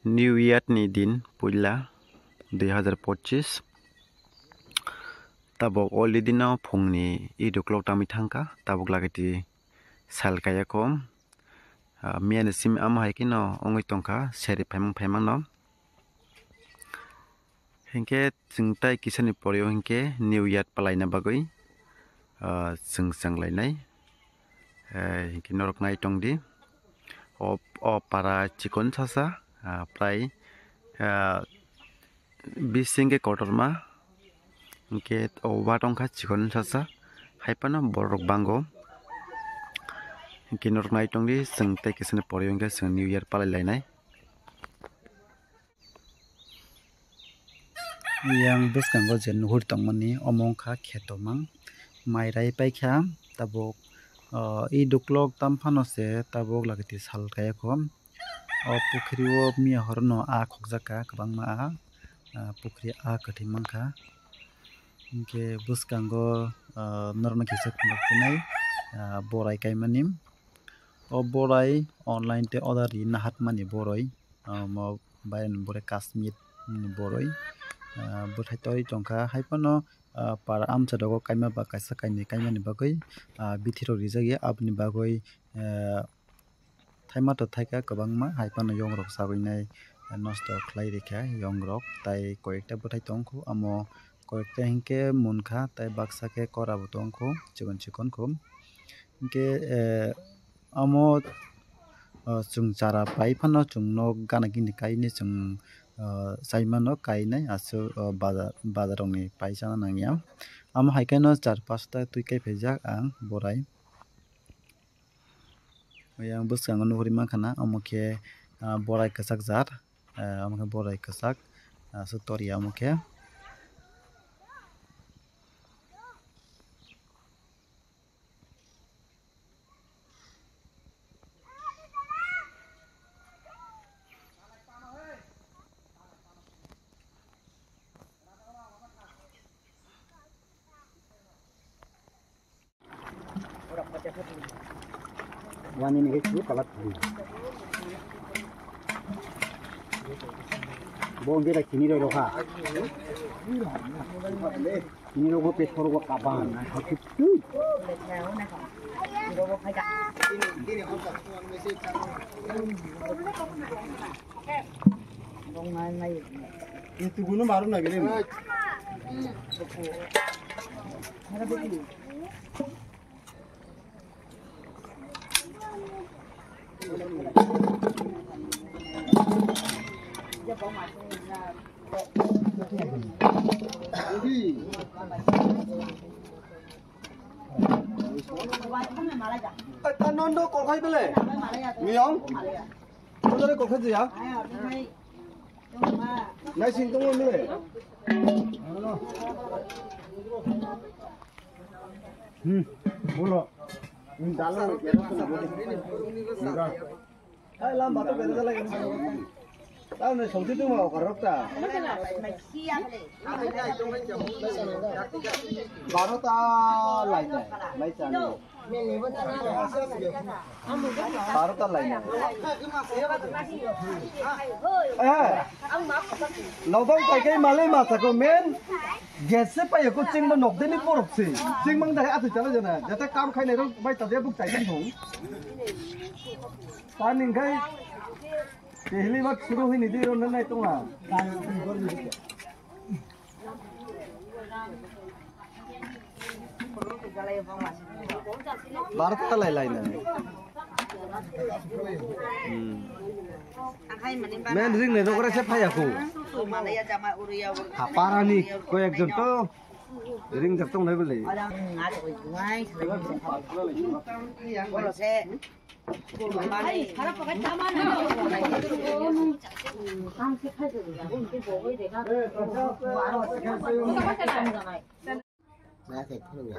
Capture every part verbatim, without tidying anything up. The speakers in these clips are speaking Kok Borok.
New Year ni din puila dui hazar pochis. Tabok already no phungni eight o'clock tangwi thangkha, tabok lagati sal kaya kho. Ah, miya ni simi amo hai kheno wngwi tongkha, seri phaimang phaimang no. Hinkhe chwng tai kisani pori o hinkhe New Year palaina bagwi, ah, chwng chwng lainai. Eh, hinkhe norok nai tongdi. O, o para chikon sasa, ah, prai, ah, bising khe kotorma. Hinkhe o watongkha chikon sasa. Hai phano borok bango. Hinkhe norok nai tongdi, chwng tai kisani pori o hinkhe chwng New Year palai lainai. Yang bwskango je nuhur tongmani omo wngkha khetomang, mai rai paikha tabuk, ah, eight o'clock tam phano se tabuk lagati sal kaya kho. O pukhiri o miya horono aa khokjak kha kwbangma aa, ah, pukhiri aa kwthwi mankha. Hinkhe bwskango, ah, norokno kisa khuluk phinai, ah, borai kaimani. O borai online tei order ri nahatmani borai, ah, omo baireni borai Kashmir ni borai, ah, bwthai torwi tongkha. Hai phano, ah, para amcha rogo kaima ba kaisa kainwi kaimani bagwi, ah, bithi rok rijak ya, aboni bagwi, ah, thaima to thaikha kwbangma, hai phano yong rok chagwi nai nosto khlai rikha yong rok, tai koi ekta bwthai tongkho, amo koi ekta hinkhe munkha, tai baksa khe kora bo tongkho, chikon chikon kho. Hinkhe, eh, amo, ah, chwng chara pai phano chwng nok gana gini kainwi chwng, ah, chai mano, kainai aswk, ah, bazar, bazar rokni pai chana nangya. Amo hai kheno char pasta twi kai phaijak ang borai. Yang bwskango nuhuri mankha na, omo khe, ah, borai kwchak jat, ah, omo khe borai kwchak, ah, aswk toriya omo khe. Wani ni ke chu kalat. Bo nge da chini ro ro kha. Chini ro go pe thor go kaban. Itu guna baru lagi ni. Nondo kolkhai bele. Miyong. Nondo kolkhai dia. Naising tongma mele. Hmm, bolo. Hai lama to beda lagi. Tahu nih, songsi tu mau karok ta. Baro ta lai ta, lai ta ni. Baro ta lai na. Eh, lobang pai kai malai masa ko men. Gas se pai ko chingma nok deni porok se. Chingmang dai atu chala jana. Jata kam khai nai rok bai ta de buk tai kan thong. Ta ning khai. Tehli bak suru hini di ron nai tonga. Baro ta lai lai na. Hmm. Men ring ne dogre se phaya ko. Ha parani ko ekjon to ring jak tong lai bole.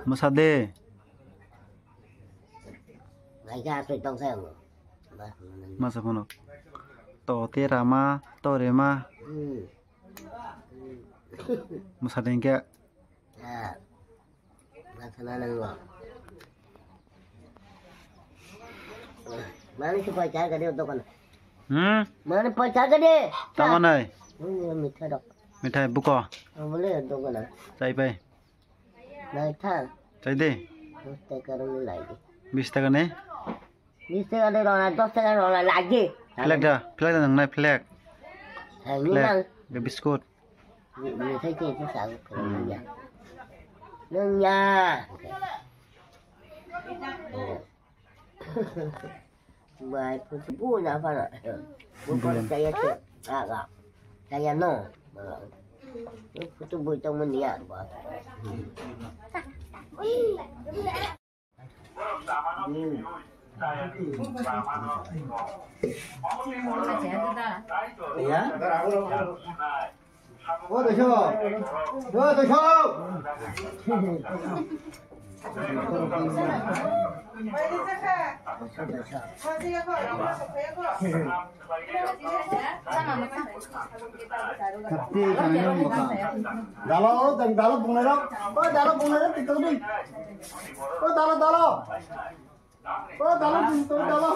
Mwsa de. Naikha aswk tongsa ang. Masa phano. To te rama, to rema. Hmm. Mwsa de hinkhe. Ah. Masa na nang lo. Mani se koi char gadi dokan. Hmm? Mane paisa gede. Tamo nai? Hmm, mitha rok. Mithai buko. Abole dogana. Chai pai. Nai tha. Chai de. Bis taka rok ni lai de. Bis taka ne? Bis taka de rona, dos taka rona lai de. Flag da, flag da nang nai flag. Hai, ni nang. Flag. Be biscuit. Ni, ni thai ke, ke sa ko. Hmm. Ya. Nang ya. Bai, putu bu na pa na. Bu pa na kaya ke. Aga. Kaya no. Putu bu tong mun ya. Ya? O doisho. O doisho. Dalo, dalo bungnai rok. O dalo bungnai rok, tiktok di. O dalo, dalo. O dalo, dalo.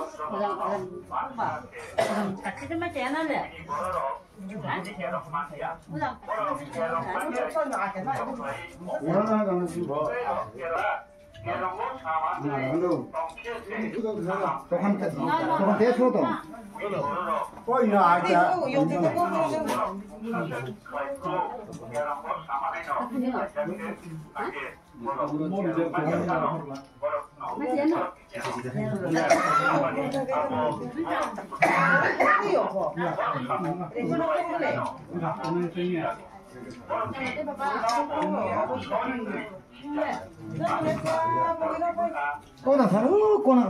Kona sar, o kona.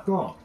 To.